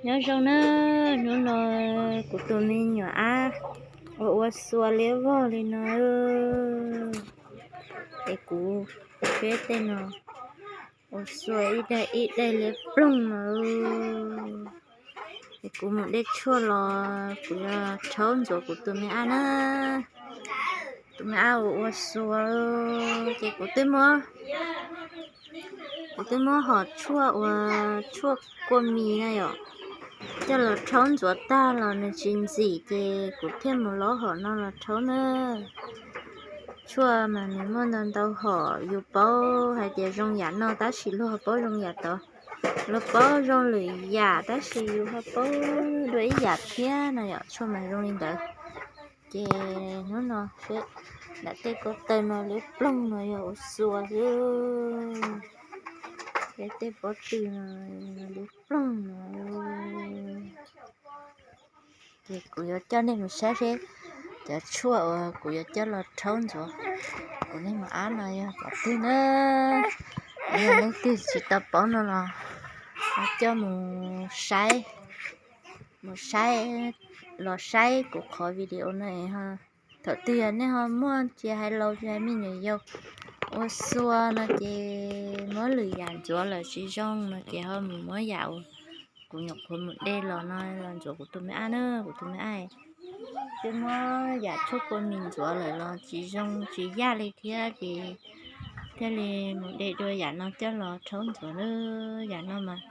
Nyob zoo na, hnub no kuv tus me nyuam ab ua ua xua liab vog li no, es kuv peb tej no ua xua ib daim ib daim liab ploog no. Es kuv mus de tshuaj los kuv yuav rhaub ntxuav kuv tus me ab na. Tus me ab ua ua xua, ces kuv twb muab, kuv twb muab hom tshuaj ua tshuaj kua mis na yom, coj los rhaub ntxuav tag los nws tsis ntxim ces kuv thiaj mus lob hom no los rhaub na. Tshuaj mas nws muaj ntau ntau hom, yus paub hais tias zoo yam no tab sis luag ho paub zoo yam tod, luag paub zoo lwm yam tab sis yus ho paub dua ib yam thiab no yom, tshuaj mas zoo li ntawd. Ces hnub no seb nram tej ko taw no liab ploog no yog ua xua xwb, es tej pob tw no liab ploog no. Ces kuv yuav coj nej mus saib seb cov tshuaj uas kuv yuav coj los rhaub ntxuav kuv niag me ab no yog cov twg na. Yog leej twg tsis tau paub no los ho coj mus saib, mus saib, los saib kuv qhov video no es ho thaum twg yog nej ho muaj tsis hais laus tsis hais me nyuam yaus ua xua no ces muab lwm yam ntxuav lawm tsis zoo no ces ho mus muab yam uas kuv nyuam qhuav mus de los no los ntxuav kuv tus me ab na, kuv tus me ab twb muab yam tshuaj kua mis ntxuav lawm los tsis zoo tsis yaj li thiab ces thiaj li mus de dua yam no coj los rhaub ntxuav na. Yam no mas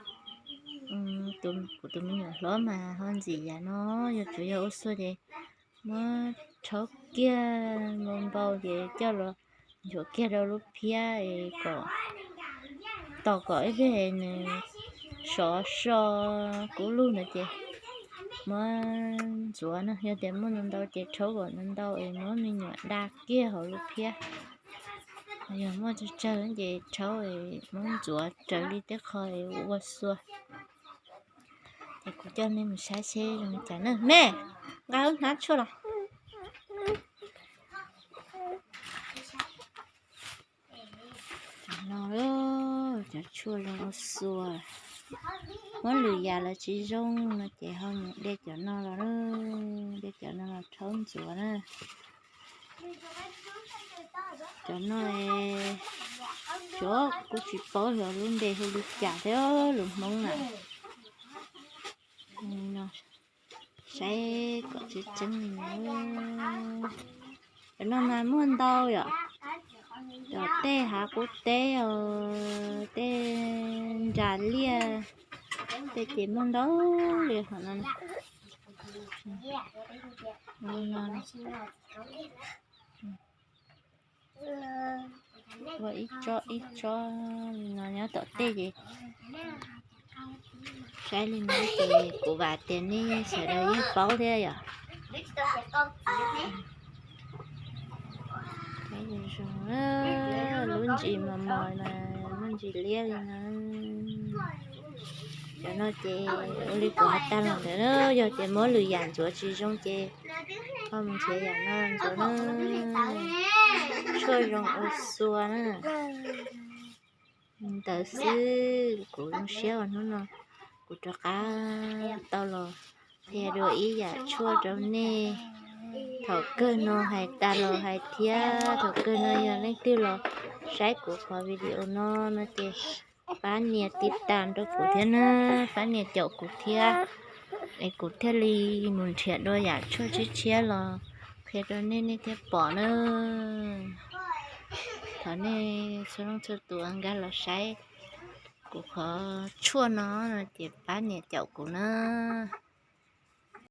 kuv tus me nyuam hlob mas ho ntxim yam no, yog tsuav yog ua xua ces muab rhaub kiag npau npau ces coj los nchuav kiag rau lub phiab es kom tos kom ib pliag nws sov so kub lug ntawd ces muab ntxuav na. Yog tias muaj ntau ntau ces rhaub kom ntau ntau es muab me nyuam da kiag hauv lub phiab. Yog muaj tsawg tsawg ces rhaub es muab ntxuav raws li tej qho es ua xua. Ces kuv coj nej mus saib seb zoo li cas na. Me, nqa wb hnab tshuaj los. Cov no, cov tshuaj zoo ua xua, muab lwm yam los tsis zoo no ces ho mus de cov no los, de cov no los rhaub ntxuav na. Cov no, cov kuv tsis paub xyov lub npe hu li cas thiab lus Hmoob na. Saib kom tseeb tseeb li no. Cov no mas muaj ntau yom, cov tej hav qub teb os, tej nras liaj, tej ces muaj ntau li hom no. Ua ib tsob ib tsob li no nyob tom tej ces saib li no ces kuv vam tias nej sawv daws yeej paub thiab yom. Lub ntsis mos mos mas lub ntsis liab li no. Cov no ces ua li kuv hais tag los ntawd, yog tias muab lwm yam ntxuav tsis zoo ces ho mus nrhiav yam no ntxuav na. Tshuaj zoo ua xua na. Ntawd xwb kuv zoo siab uas hnub no kuv rov qab tau los qhia dua ib yam tshuaj rau nej. Thaum kawg no hais tas los hais thiab, thaum kawg no yog leej twg los saib kuv qhov video no no ces pab nias tiv tas rau kuv thiab na, pab nias caum kuv thiab, es kuv thiaj li mus nrhiav dua yam tshuaj tshiab tshiab los qhia rau nej, nej thiaj pom na. Thov nej txhua leej txhua tus nkag los saib kuv qhov tshuaj no no ces pab nias caum kuv na.